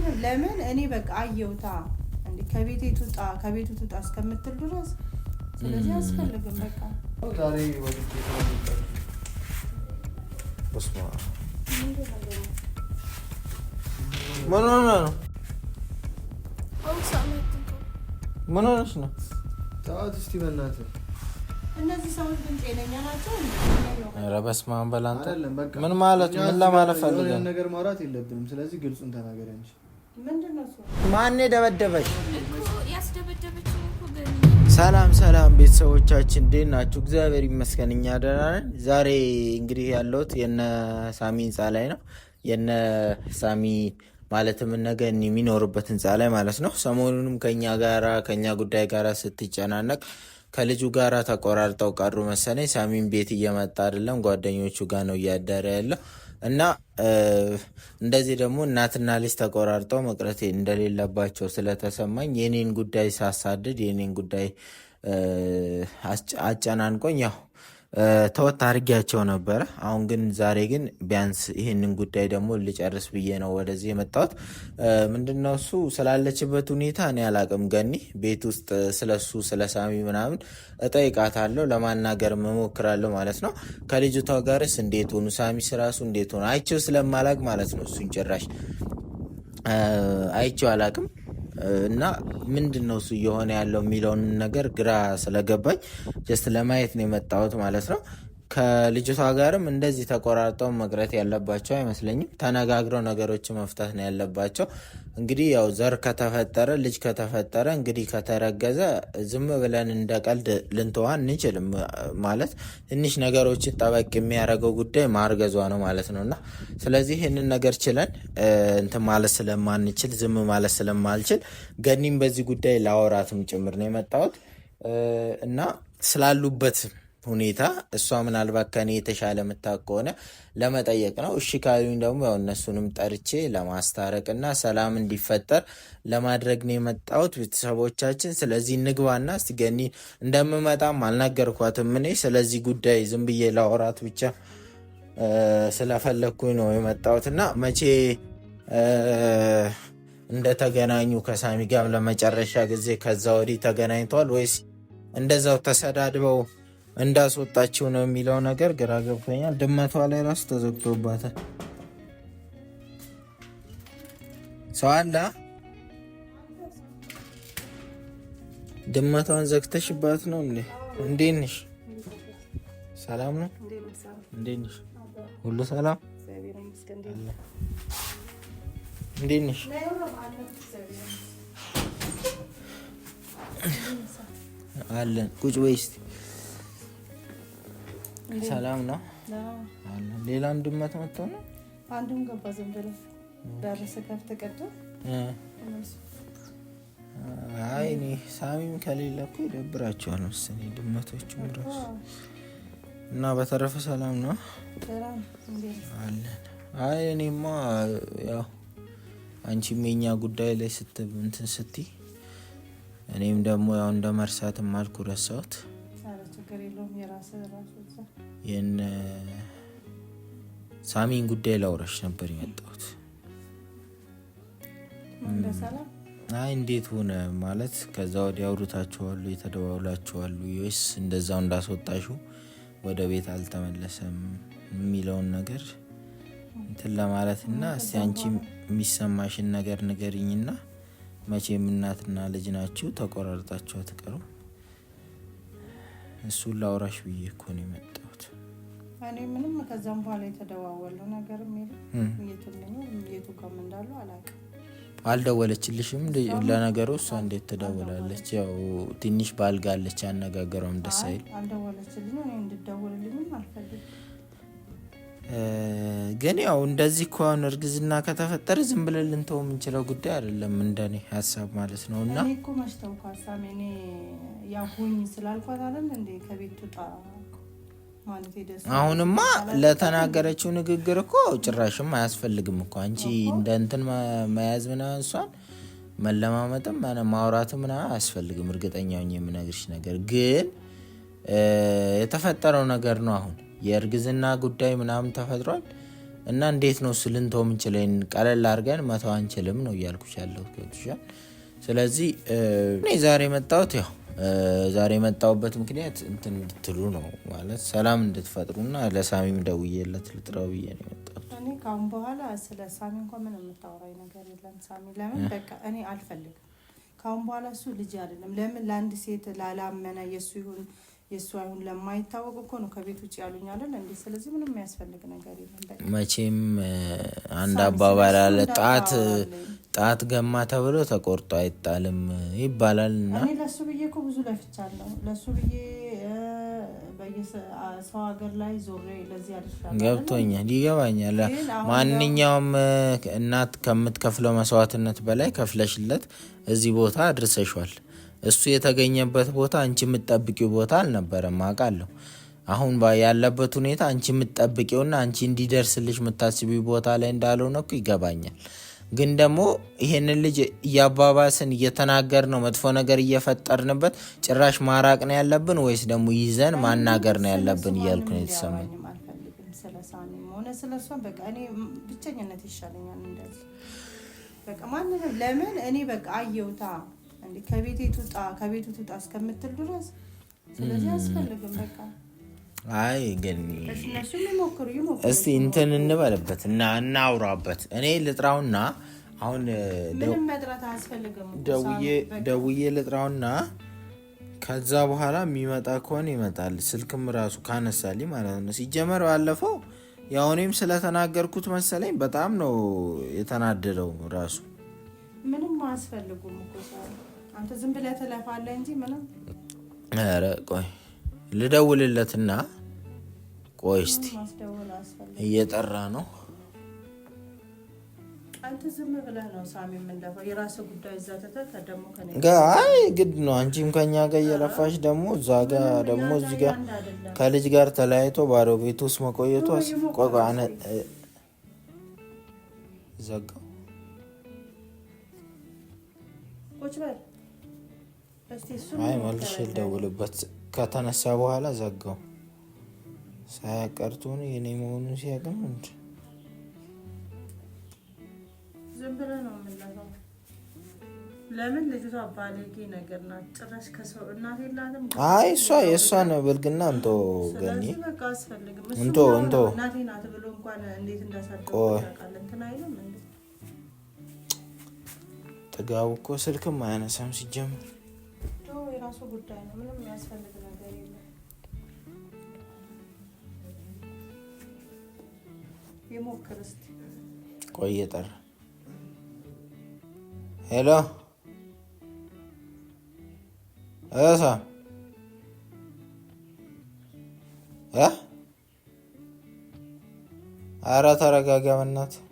ምንም ለምን እኔ በቃ አየውታ እንዴ ከቤቴ ትውጣ ከቤቱ ትውጣ እስከምትል ድረስ ስለዚህ አያስፈልግም። በቃ ምን ሆነህ ነው? ምን ሆነሽ ነው? ተዋት እስኪ በእናትህ። እነዚህ ሰዎች ግን ጤነኛ ናቸው? ኧረ በስመ አብ በል አንተ። ምን ማለት ምን ለማለት ፈልገህ ነገር ማውራት የለብንም። ስለዚህ ግልጹን ተናገሪ አንቺ። ምንድን ነው እሱ? ማን የደበደበሽ? ሰላም ሰላም ቤተሰቦቻችን እንዴት ናችሁ? እግዚአብሔር ይመስገን እኛ ደህና ነን። ዛሬ እንግዲህ ያለሁት የነ ሳሚ ህንፃ ላይ ነው። የነ ሳሚ ማለትም እነ ገኒ የሚኖሩበት ህንፃ ላይ ማለት ነው። ሰሞኑንም ከኛ ጋራ ከኛ ጉዳይ ጋራ ስትጨናነቅ ከልጁ ጋራ ተቆራርጠው ቀሩ መሰለኝ። ሳሚን ቤት እየመጣ አይደለም፣ ጓደኞቹ ጋር ነው እያደረ ያለው እና እንደዚህ ደግሞ እናትና ልጅ ተቆራርጠው መቅረት እንደሌለባቸው ስለተሰማኝ የኔን ጉዳይ ሳሳድድ የኔን ጉዳይ አጨናንቆኝ ያው ተወት አድርጊያቸው ነበረ። አሁን ግን ዛሬ ግን ቢያንስ ይህንን ጉዳይ ደግሞ ልጨርስ ብዬ ነው ወደዚህ የመጣሁት። ምንድነው እሱ ስላለችበት ሁኔታ እኔ አላቅም። ገኒ ቤት ውስጥ ስለሱ ስለ ሳሚ ምናምን እጠይቃታለሁ፣ ለማናገር እሞክራለሁ ማለት ነው። ከልጅቷ ጋርስ እንዴት ሆኑ፣ ሳሚስ ራሱ እንዴት ሆኑ አይቼው ስለማላቅ ማለት ነው። እሱን ጭራሽ አይቼው አላቅም። እና ምንድን ነው እሱ እየሆነ ያለው የሚለውን ነገር ግራ ስለገባኝ just ለማየት ነው የመጣሁት ማለት ነው። ከልጅቷ ጋርም እንደዚህ ተቆራርጠው መቅረት ያለባቸው አይመስለኝም። ተነጋግረው ነገሮችን መፍታት ነው ያለባቸው። እንግዲህ ያው ዘር ከተፈጠረ ልጅ ከተፈጠረ እንግዲህ ከተረገዘ ዝም ብለን እንደ ቀልድ ልንተዋ እንችልም። ማለት ትንሽ ነገሮችን ጠበቅ የሚያደርገው ጉዳይ ማርገዟ ነው ማለት ነው እና ስለዚህ ይህንን ነገር ችለን እንትን ማለት ስለማንችል ዝም ማለት ስለማልችል ገኒም በዚህ ጉዳይ ላወራትም ጭምር ነው የመጣሁት እና ስላሉበት ሁኔታ እሷ ምናልባት ከኔ የተሻለ የምታውቅ ከሆነ ለመጠየቅ ነው። እሺ ካሉኝ ደግሞ ያው እነሱንም ጠርቼ ለማስታረቅ እና ሰላም እንዲፈጠር ለማድረግ ነው የመጣሁት ቤተሰቦቻችን። ስለዚህ ንግባና እስቲ ገኒ እንደምመጣም አልነገርኳትም እኔ ስለዚህ ጉዳይ ዝም ብዬ ላወራት ብቻ ስለፈለግኩኝ ነው የመጣሁት እና መቼ እንደተገናኙ ከሳሚ ጋር ለመጨረሻ ጊዜ ከዛ ወዲህ ተገናኝተዋል ወይስ እንደዛው ተሰዳድበው እንዳስወጣችው ነው የሚለው ነገር ግራ ገብቶኛል። ድመቷ ላይ ራሱ ተዘግቶባታል። ሰው አለ። ድመቷን ዘግተሽባት ነው እንዴ? እንዴት ነሽ? ሰላም ነው? እንዴት ነሽ? ሁሉ ሰላም? እንዴት ነሽ? አለን። ቁጭ በይ እስኪ። ሰላም ነው። ሌላም ድመት መጥቶ ነው። አንዱም ገባ ዝም ብሎ በር ስከፍት ቅድም። አይ እኔ ሳሚም ከሌለ እኮ ይደብራቸዋል መሰለኝ ድመቶቹም እራሱ እና በተረፈ ሰላም ነው አለን። አይ እኔማ ያው አንቺም የኛ ጉዳይ ላይ እንትን ስትይ እኔም ደግሞ ያው እንደ መርሳትም አልኩ ረሳሁት። ይህን ሳሚን ጉዳይ ላውራሽ ነበር የመጣሁት። አይ እንዴት ሆነ ማለት ከዛ ወዲያ አውርታችኋል፣ የተደዋውላችኋል ወይስ እንደዛው እንዳስወጣሽው ወደ ቤት አልተመለሰም የሚለውን ነገር እንትን ለማለት እና እስቲ አንቺ የሚሰማሽን ነገር ንገሪኝና መቼም እናትና ልጅ ናችሁ፣ ተቆራርጣችሁ አትቀሩም። እሱን ላውራሽ ብዬ እኮ ነው የመጣሁት። እኔ ምንም ከዛም በኋላ የተደዋወለው ነገርም የለም። የቱ ጋርም እንዳሉ አላውቅም። አልደወለችልሽም? ለነገሩ እሷ እንዴት ትደውላለች? ያው ትንሽ ባልጋለች፣ አነጋገሯም ደስ አይል። አልደወለችልኝም። እኔ እንድደውልልኝም አልፈልግም። ግን ያው እንደዚህ ከሆነ እርግዝና ከተፈጠረ ዝም ብለን ልንተው የምንችለው ጉዳይ አይደለም፣ እንደኔ ሀሳብ ማለት ነው። እና እኔ እኮ መች ተውኩ ሀሳቤ። እኔ ያው ሁኝ ስላልኳት አይደል እንዴ ከቤት ትውጣ ማለት ደስ አሁንማ ለተናገረችው ንግግር እኮ ጭራሽም አያስፈልግም እኮ አንቺ እንደ እንትን መያዝ ምናምን እሷን መለማመጥም ማውራትም ምናምን አያስፈልግም። እርግጠኛ ሆኜ የምነግርሽ ነገር ግን የተፈጠረው ነገር ነው። አሁን የእርግዝና ጉዳይ ምናምን ተፈጥሯል። እና እንዴት ነው እሱ ልንተው የምንችለው? ቀለል አድርገን መተው አንችልም ነው እያልኩሽ ያለሁት። ገብቶሻል? ስለዚህ እኔ ዛሬ የመጣሁት ያው ዛሬ የመጣሁበት ምክንያት እንትን እንድትሉ ነው ማለት ሰላም እንድትፈጥሩና ለሳሚም ደውዬለት ልጥረው ብዬ ነው የመጣሁት። እኔ ከአሁን በኋላ ስለ ሳሚ እንኳን ምንም የምታወራኝ ነገር የለም። ሳሚ ለምን በቃ እኔ አልፈልግም። ከአሁን በኋላ እሱ ልጅ አይደለም። ለምን ለአንድ ሴት ላላመነ የእሱ ይሁን የእሱ አይሁን ለማይታወቅ እኮ ነው ከቤት ውጭ ያሉኝ አይደል እንዴ? ስለዚህ ምንም የሚያስፈልግ ነገር የለም። መቼም አንድ አባባል አለ፣ ጣት ጣት ገማ ተብሎ ተቆርጦ አይጣልም ይባላል። እና እኔ ለእሱ ብዬ እኮ ብዙ ለፍቻለሁ። ለእሱ ብዬ በየሰው ሀገር ላይ ዞሬ ለዚህ አድርሻለሁ። ገብቶኛል፣ ይገባኛል። ማንኛውም እናት ከምትከፍለው መስዋዕትነት በላይ ከፍለሽለት እዚህ ቦታ አድርሰሿል። እሱ የተገኘበት ቦታ አንቺ የምትጠብቂው ቦታ አልነበረም፣ አውቃለሁ። አሁን ያለበት ሁኔታ አንቺ የምትጠብቂውና አንቺ እንዲደርስልሽ የምታስቢው ቦታ ላይ እንዳልሆነ እኮ ይገባኛል። ግን ደግሞ ይሄንን ልጅ እያባባስን እየተናገር ነው መጥፎ ነገር እየፈጠርንበት ጭራሽ ማራቅ ነው ያለብን ወይስ ደግሞ ይዘን ማናገር ነው ያለብን እያልኩ ነው የተሰማኝ። ስለ ሳሚም ሆነ ስለ እሷም በቃ እኔ ብቸኝነት ይሻለኛል እንደዚህ በቃ ማንንም ለምን እኔ በቃ አየውታ እንዴ ከቤቴ ትውጣ ከቤቱ ትውጣ እስከምትል ድረስ ስለዚህ አያስፈልግም። በቃ አይ ግን እነሱ ይሞክሩ ይሞክሩ። እስቲ እንትን እንበልበት እና እናውራበት። እኔ ልጥራውና አሁን ምንም መጥራት አያስፈልግም። ደውዬ ልጥራውና ከዛ በኋላ የሚመጣ ከሆነ ይመጣል። ስልክም ራሱ ካነሳልኝ ማለት ነው። ሲጀመር ባለፈው ያው እኔም ስለተናገርኩት መሰለኝ በጣም ነው የተናደደው ራሱ። ምንም አያስፈልጉም እኮ አንተ ዝም ብለህ ትለፋለህ እንጂ ምንም። ኧረ ቆይ ልደውልለትና ቆይ እስቲ እየጠራ ነው። አንተ ዝም ብለህ ነው ሳሚ የምንለፋው። የራስህ ጉዳይ እዛ ትተህ ደግሞ ከእኔ አይ ግድ ነው። አንቺም ከኛ ጋር እየለፋሽ ደግሞ እዛ ጋ ደግሞ እዚህ ጋር ከልጅ ጋር ተለያይቶ ባዶ ቤት ውስጥ መቆየቱ ቆይ ዘጋው። ቁጭ በል እስቲ። እሱ አይ መልሼ ልደውልበት። ከተነሳ በኋላ ዘጋው። ሳያቀርቱን የኔ መሆኑን ሲያቅም እንጂ ዝም ብለህ ነው የምንለፋው። ለምን ልጅቷ ባለጌ ነገር ናት። ጭራሽ ከሰው እናት የላትም። አይ እሷ የእሷን ብልግና እንቶ ገኒ ስለዚህ በቃ አስፈልግም። እሱ እንቶ እንቶ እናቴ ናት ብሎ እንኳን እንዴት እንዳሳደገው ቆይ። ያውቃል። እንትን አይልም እንዴ? ጥጋቡ እኮ ስልክም አያነሳም ሲጀምር። ተው፣ የራሱ ጉዳይ ነው። ምንም የሚያስፈልግ ነገር የለም። ይሞክር እስቲ። ቆይ እየጠራ hello እሳ እ ኧረ ተረጋጋ በእናትህ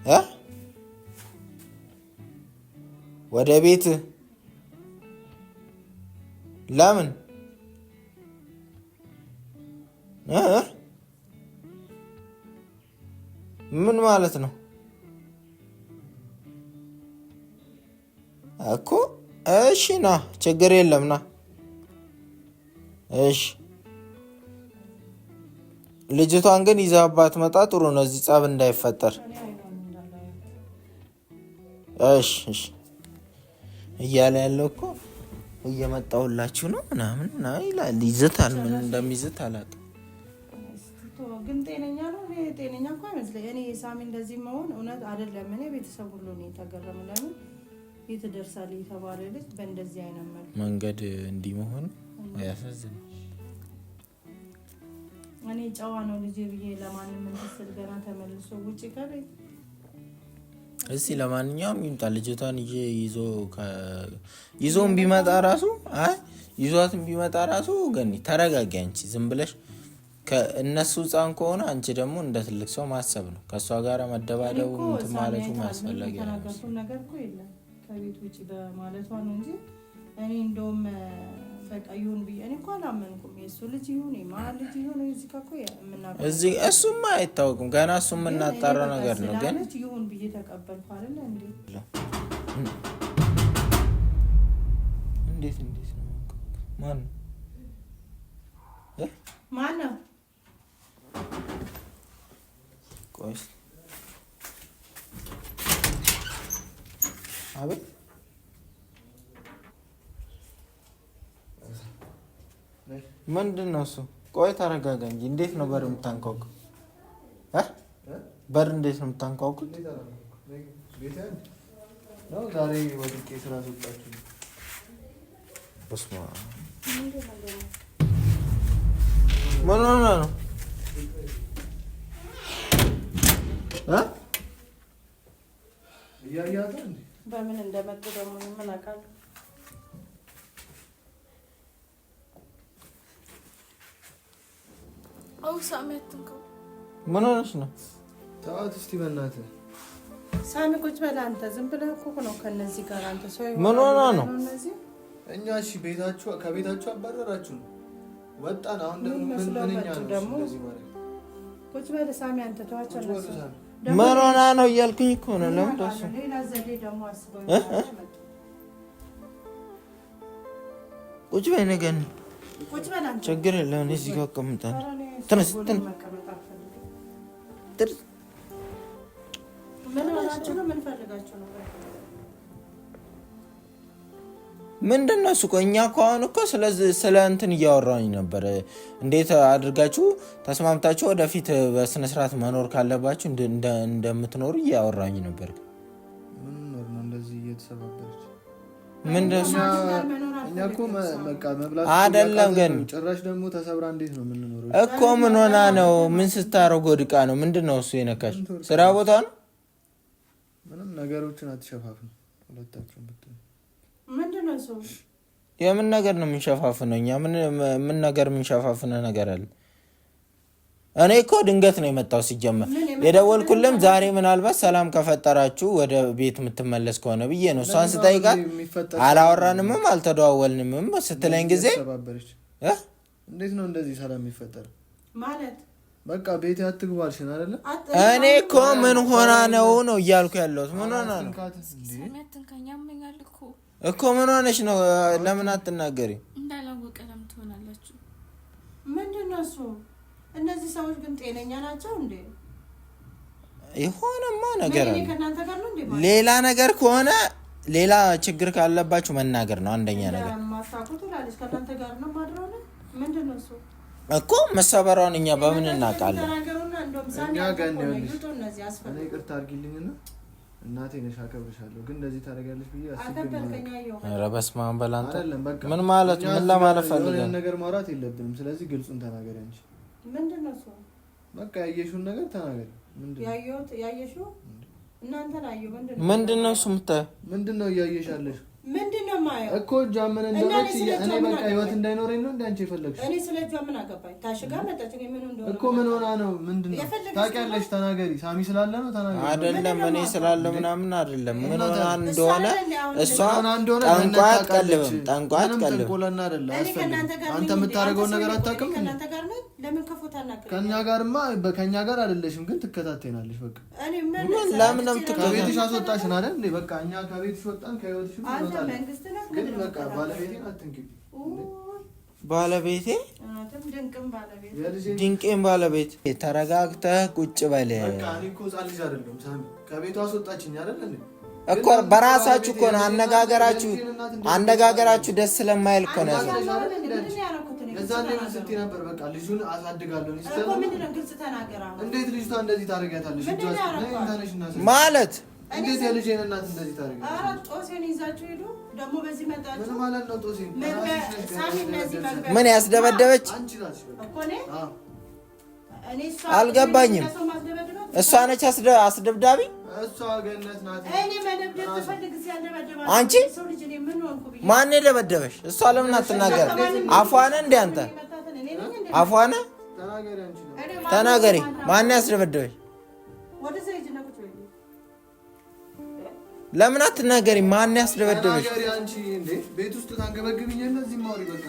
እ ወደ ቤት ለምን እ ምን ማለት ነው እኮ? እሺ ና፣ ችግር የለም ና። እሺ ልጅቷን ግን ይዘህባት መጣ ጥሩ ነው፣ እዚህ ጸብ እንዳይፈጠር። እኔ አይኗን እንዳላያት እሺ እሺ እያለ ያለው እኮ እየመጣሁላችሁ ነው ምናምን ምናምን ይላል። ይዝታል፣ ምን እንደሚዝት አላውቅም። ግን ጤነኛ ነው? እኔ ጤነኛ እኮ አይመስለኝ። እኔ የሳሚ እንደዚህ መሆን እውነት አይደለም። እኔ ቤተሰብ ሁሉ ነው የተገረመ። ለምን የት ደርሳል የተባለ ልጅ በእንደዚህ አይነት መልኩ መንገድ እንዲህ መሆኑ ያሳዝናል። እኔ ጨዋ ነው ልጄ ብዬ ለማንም እንትን ስል ገና ተመልሶ ውጭ ከቤት እስቲ ለማንኛውም ይምጣ። ልጅቷን ይዤ ይዞ ይዞም ቢመጣ ራሱ አይ ይዟትም ቢመጣ ራሱ ገኒ ተረጋጊ። አንቺ ዝም ብለሽ ከእነሱ ሕፃን ከሆነ አንቺ ደግሞ እንደ ትልቅ ሰው ማሰብ ነው። ከእሷ ጋር መደባደቡ እኔ እኮ እንትን ማለቱ ሳሚ አይተሃል፣ አስፈላጊ ምንም አይመስለኝም። የተናገርኩት ነገር እኮ የለም ከቤት ውጭ በማለቷ ነው እንጂ እኔ እንደውም በቃ ይሁን ብዬ እኔ እኮ አላመንኩም። የእሱ ልጅ ይሁን የማን ልጅ ይሁን እዚህ ጋር እኮ የምናውቀው እዚህ እሱማ አይታወቅም ገና እሱ ግን እኔ የምናጣራው በቃ ነገር ነው። ግን ስላለች ይሁን ብዬ ተቀበልኩ አይደለ እንዴ? እንዴት እንዴት ነው ማን ነው? ማን ነው? ቆይ አቤት ምንድን ነው እሱ? ቆይ ተረጋጋ እንጂ። እንዴት ነው በር የምታንኳኩት? በር እንዴት ነው የምታንኳኩት? ምን ሆነህ ነው? በምን እንደመጡ ደግሞ ምን አውቃለሁ? ምን ሆነሽ ነው? ተዋት እስቲ በእናትህ ሳሚ፣ ቁጭ በል አንተ። ዝም ብለህ እኮ ነው ከእነዚህ ጋር አንተ ሰው ምን ሆና ነው? እኛ እሺ፣ ቤታችሁ ከቤታችሁ አባረራችሁ ወጣን። አሁን ደግሞ ምን ነው ደግሞ? ቁጭ በል ሳሚ፣ አንተ ተዋቸው። ምን ሆና ነው እያልኩኝ እኮ ነው። ለምን ደስ ሌላ ዘዴ ደግሞ አስበው። ቁጭ በይ ነገር ቁጭ በል አንተ። ችግር የለም። እዚህ ጋር እቀምጣለሁ። ተነስ ተነስ። ምን ሆናችሁ ነው? ምን ፈልጋችሁ ነው? ምንድን ነው እሱ? እኮ እኛ እኮ አሁን እኮ ስለ እንትን እያወራኝ ነበር። እንዴት አድርጋችሁ ተስማምታችሁ ወደፊት በስነስርዓት መኖር ካለባችሁ እንደምትኖሩ እያወራኝ ነበር። ምን ኖር ነው እንደዚህ እየተሰባበረች ምንድን ነው እኛ እኮ በቃ መብላት አይደለም ግን ጭራሽ ደግሞ ተሰብራ እንዴት ነው የምንኖረው? እኮ ምን ሆና ነው? ምን ስታረግ ወድቃ ነው? ምንድን ነው እሱ የነካሽ? ስራ ቦታ ነው። ምንም ነገሮችን አትሸፋፍኑ ሁለታችሁም ብትሆኑ። ምንድን ነው እሱ? የምን ነገር ነው የምንሸፋፍነው? እኛ ምን ነገር የምንሸፋፍነው ነገር አለ? እኔ እኮ ድንገት ነው የመጣው። ሲጀመር የደወልኩልም ዛሬ ምናልባት ሰላም ከፈጠራችሁ ወደ ቤት የምትመለስ ከሆነ ብዬ ነው። እሷን ስጠይቃት አላወራንምም አልተደዋወልንምም ስትለኝ ጊዜ ተሰባበረች። እንዴት ነው እንደዚህ ሰላም የሚፈጠር? ማለት በቃ ቤት አትግባልሽን አይደለ? እኔ እኮ ምን ሆና ነው ነው እያልኩ ያለሁት። ምን ሆና ነው እኮ ምን ሆነሽ ነው? ለምን አትናገሪ? እንዳላወቀ ለምን ትሆናላችሁ? ምንድን ነው እሱ? እነዚህ ሰዎች ግን ጤነኛ ናቸው እንዴ? የሆነማ ነገር አለ። ከእናንተ ጋር ነው እንዴ? ሌላ ነገር ከሆነ ሌላ ችግር ካለባችሁ መናገር ነው አንደኛ ነገር ማታውቁ ትላለች። ከእናንተ ጋር ነው ማድረው ነው። ምንድን ነው እሱ እኮ መሰበሯን እኛ በምን እናውቃለን? ተናገሩና እንደውም ሳሚ እኛ ጋር ነው ያለሽ። ይውጡ እነዚህ እኔ አስፈልጉ ይቅርታ አድርጊልኝና እናቴ ነሽ አከብርሻለሁ፣ ግን እንደዚህ ታደርጊያለሽ ብዬ አስቤ አከበርከኝ። አየሁ ኧረ በስመ አብ በል አንተ። አይደለም። በቃ ምን ማለት እኛ ምን ለማለት የሆነ ፈልገህ ነው? ነገር ማውራት የለብንም። ስለዚህ ግልጹን ተናገሪ አንቺ። ምንድን ነው እሱ? በቃ ያየሽውን ነገር ተናገሪ። ምንድን ነው ያየሁት ያየሽው እናንተን አየሁ። ምንድን ነው ምንድን ነው እሱ የምታየው? ምንድን ነው እያየሽ ያለሽ? ምንድን ነው የማየው? እኮ እጇ ምን እና እንደሆነች እኔ ስለ እጇ እኔ ምን በቃ አገባኝ? ህይወት እንዳይኖረኝ ነው እንደ አንቺ የፈለግሽው እኔ ስለ እጇ ምን አገባኝ? ታሽጋ መጣች። እኔ ምን እንደሆነ እኮ ምን ሆና ነው? ምንድን ነው የፈለገች ታውቂያለሽ? ተናገሪ። ሳሚ ስላለ ነው ተናገሪ። አይደለም እኔ ስላለ ምናምን አይደለም። ምን ሆና እንደሆነ እሷ ሆና እንደሆነ ጠንቋ ገነት አትቀልብም፣ ታውቃለች። ጠንቋ ምንም አትቀልብም። ጥንቆላና አይደለም እኔ ከእናንተ አያስፈልግም። ጋር አንተ ነኝ እንዴ? የምታደርገውን አንተ ነገር ሰውዬ አታውቅም። እኔ ከእናንተ ጋር ነኝ። ለምን ክፉ ታናግረኛለህ? ከኛ ጋርማ ከኛ ጋር አይደለሽም፣ ግን ትከታተይናለሽ። በቃ እኔ ምን ምን ለምን ነው የምትከታተለው? ከቤትሽ አስወጣሽን አይደል እንዴ? በቃ እኛ ከቤትሽ ወጣን፣ ከህይወትሽ አንተ እንወጣለን። መንግስት ነህ። ግን ምንድን ነው በቃ የምትከታተለው? ባለቤቴን አትንኪ። ውይ፣ ባለቤቴ እውነትም ድንቅም ባለቤት የልጄን ድንቄም ባለቤት ተረጋግተህ ቁጭ በል በቃ እኔ እኮ ህፃን ልጅ አይደለሁም ሳሚ። ከቤቷ አስወጣችኝ አይደል እንዴ? እኮ በራሳችሁ እኮ ነው አነጋገራችሁ አነጋገራችሁ ደስ ስለማይል እኮ ነው ያዘው። ምንድን ነው ያደረኩት እኔ? የዛኔ ምን ስትይ ነበር? በቃ ልጁን አሳድጋለሁ እኔ እኮ ስትል ምንድን ነው ግልጽ ተናገር አሁን። እንዴት ልጅቷ እንደዚህ ታደርጊያታለሽ? ምንድን ነው ያደረኳት? ተነሽ እና ማለት እንዴት የልጄን እናት እንደዚህ ታደርጊያታለሽ? ኧረ ጦሴን ይዛችሁ ሄዱ። ደግሞ በዚህ መጣችሁ። ምን ማለት ነው ጦሴን? መግቢያ ሳሚ፣ እነዚህ መግቢያ ምን ያስደበደበች አንቺ እራስሽ በቃ እኮ እኔ አዎ። እኔ እሷ አልገባኝም። ሰው ማስደበድባት እሷ ነች አስደብዳቢ። እሷ ገነት ናት። እኔ መደብደብ ትፈልግ እዚህ ያልደበደባት አንቺ? ሰው ልጅ እኔ ምን ሆንኩ ብዬ ማን የደበደበሽ? እሷ ለምን አትናገር? አፏነ እንደ አንተ መታተን እኔ ነኝ እንዴ? አፏነ ተናገሪ አንቺ ነው። እኔ ማን- ተናገሪ። ማን ያስደበደበሽ? ወደዛ ሂጂና ቁጭ በይ። ለምን አትናገሪ? ማን ያስደበደበሽ? ተናገሪ አንቺ። እንዴ ቤት ውስጥ ታንገበግብኛለህ? እዚህ ማውሪ በቃ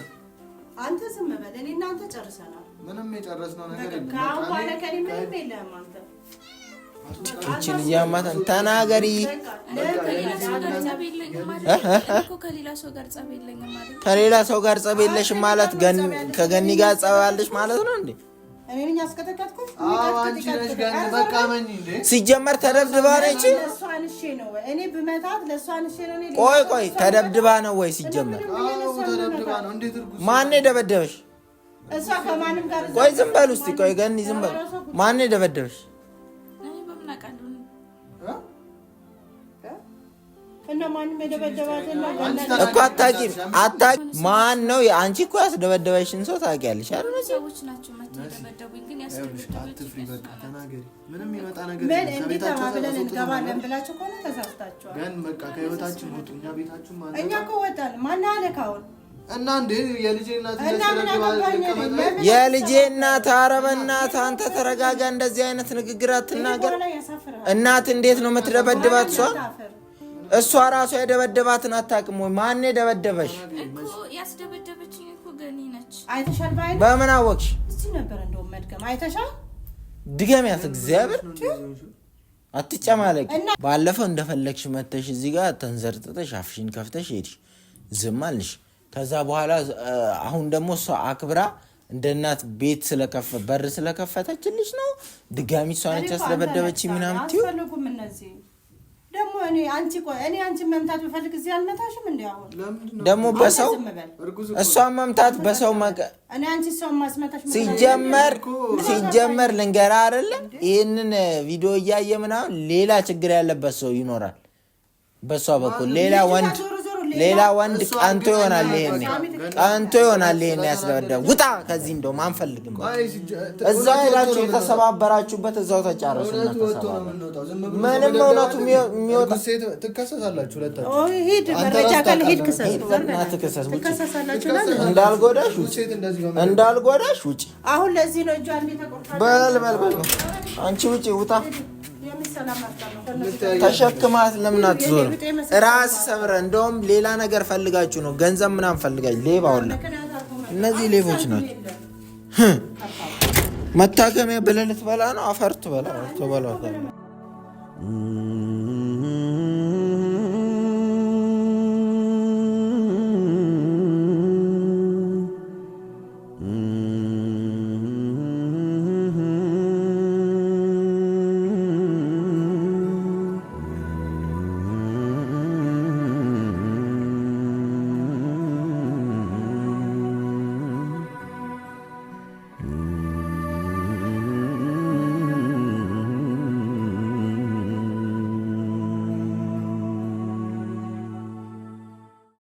አንተ ዝም በል። እኔ እና አንተ ጨርሰናል። ምንም የጨረስነው ነገር የለም። ከአሁን በቃ በኋላ እኔ ከእኔ ምንም የለህም አንተ። ይችን እያማታን ተናገሪ። ከሌላ ሰው ጋር ጸብ የለኝም ማለት እኮ ከሌላ ሰው ጋር ጸብ የለኝም ማለት ከሌላ ሰው ጋር ጸብ የለሽም ማለት ከገኒ ጋር ጸብ አለሽ ማለት ነው እንዴ? እኔ ነኝ ያስቀጠቀጥኩሽ? አዎ አንቺ ነሽ ገኒ። በቃ መኝ እንዴ ሲጀመር ተደብድባ ነች። ለእሷ አንሼ ነው እኔ ብመታት፣ ለእሷ አንሼ ነው። እኔ ቆይ ቆይ፣ ተደብድባ ነው ወይ ሲጀመር? አዎ ተደብድባ ነው። እንዴት እርጉዝ ማን የደበደበሽ? እሷ ከማንም ጋር እዛ ቆይ ዝም በል እስቲ። ቆይ ገኒ ዝም በል። ማን የደበደበሽ? እኔ በምን አውቃለሁ? እ? እና ማንም የደበደባት እና አንቺ ገና እኮ አታውቂም። አታውቂም። ማን ነው? አንቺ እኮ ያስደበደበሽን ሰው ታውቂያለሽ አይደል? ሰዎች ናቸው መጥተው የደበደቡኝ፣ ግን ይኸውልሽ፣ አትፍሪ፣ በቃ ተናገሪ። ምንም ይመጣ ነገር ምን የለም። እንዲህ ከቤታችሁ ተባብለን አስወጥተናል። እንገባለን ብላችሁ ከሆነ ተሳስታችኋል። ገን በቃ ከህይወታችን ውጡ። እኛ ቤታችሁ እኛ ማን እኮ ወጣን። ማን አለ ካሁን እና እንዴ የልጄ እናት እና ምን አገባኝ እኔ? ለምን የልጄ እናት፣ ኧረ በእናትህ አንተ ተረጋጋ። እንደዚህ አይነት ንግግር አትናገር። በኋላ ያሳፍርሃል። እናት እንዴት ነው የምትደበድባት? እሷ አታፍር። እሷ ራሷ የደበደባትን አታውቅም ወይ? ማን የደበደበሽ? እኮ ያስደበደበችኝ እኮ ገኒ ነች። አይተሻል? በአይን በምን አወቅሽ? እዚህ ነበር እንደውም መድገም። አይተሻል? ድገሚያት። እግዚአብሔር አትጨማለቂ። ባለፈው እንደፈለግሽ መተሽ እዚህ ጋር ተንዘርጥተሽ አፍሽን ከፍተሽ ሄድሽ፣ ዝም አልሽ። ከዛ በኋላ አሁን ደግሞ እሷ አክብራ እንደ እናት ቤት ስለከፈ በር ስለከፈተችልሽ ነው ድጋሚ እሷ ነች እኔ እኮ ያስደበደበች አንተ ምናምን ነህ ትይው። አስፈልጉም እነዚህ ደግሞ እኔ አንቺ ቆይ እኔ አንቺን መምታት ብፈልግ እዚህ አልመታሽም እንዴ? አሁን ደግሞ በሰው ዝም በል። እርጉዝ እሷን መምታት በሰው እኔ አንቺ ሰው ማስመታሽ ሲጀመር ሲጀመር ልንገራ አይደለ ይህንን ቪዲዮ እያየ ምናምን ሌላ ችግር ያለበት ሰው ይኖራል። በእሷ በኩል ሌላ ወንድ ዞሮ ዞሮ ሌላ ወንድ እሷ ቀንቶ ይሆናል። ይሄኔ ገና ቀንቶ ይሆናል። ይሄኔ ያስደበደበ ውጣ ከዚህ እንደውም አንፈልግም። በቃ እዛው ሄዳችሁ የተሰባበራችሁበት እዛው ተጫረሱ እና እውነቱ ወጥቶ ነው ተሰባበሩ። የምንወጣው። ዝም ብሎ ምንም መደብደብ እውነቱ አይደለም። የሚወጣ እርጉዝ ሴት ትከሰሳላችሁ ሁለታችሁ። ሂድ አንተ መረጃ ራስህ ካለ ሂድ ታውቃለህ። ክሰስ። ሂድ በእናትህ ክሰስ፣ ውጪ። ትከሰሳላችሁ እና እንዳልጎዳሽ እርጉዝ ውጪ፣ ሴት እንደዚህ በመደብደብ እንዳልጎዳሽ ውጪ። አሁን ለዚህ ነው እጇ እንዲህ ተቆርጣ በል በል በል፣ አንቺ ውጪ፣ ውጣ። የምን ሰላም መፍጠር ነው? ከእነሱ ጋር ተሸክማት ለምን አትዞርም? ራስ ሰብረ። እንደውም ሌላ ነገር ፈልጋችሁ ነው፣ ገንዘብ ምናምን ፈልጋችሁ ሌባ ሁላ። ምክንያት አልሆነ። እነዚህ ሌቦች ናቸው። መታከሚያ ብለህ ልትበላ ነው? አፈር ትበላ ትበላ።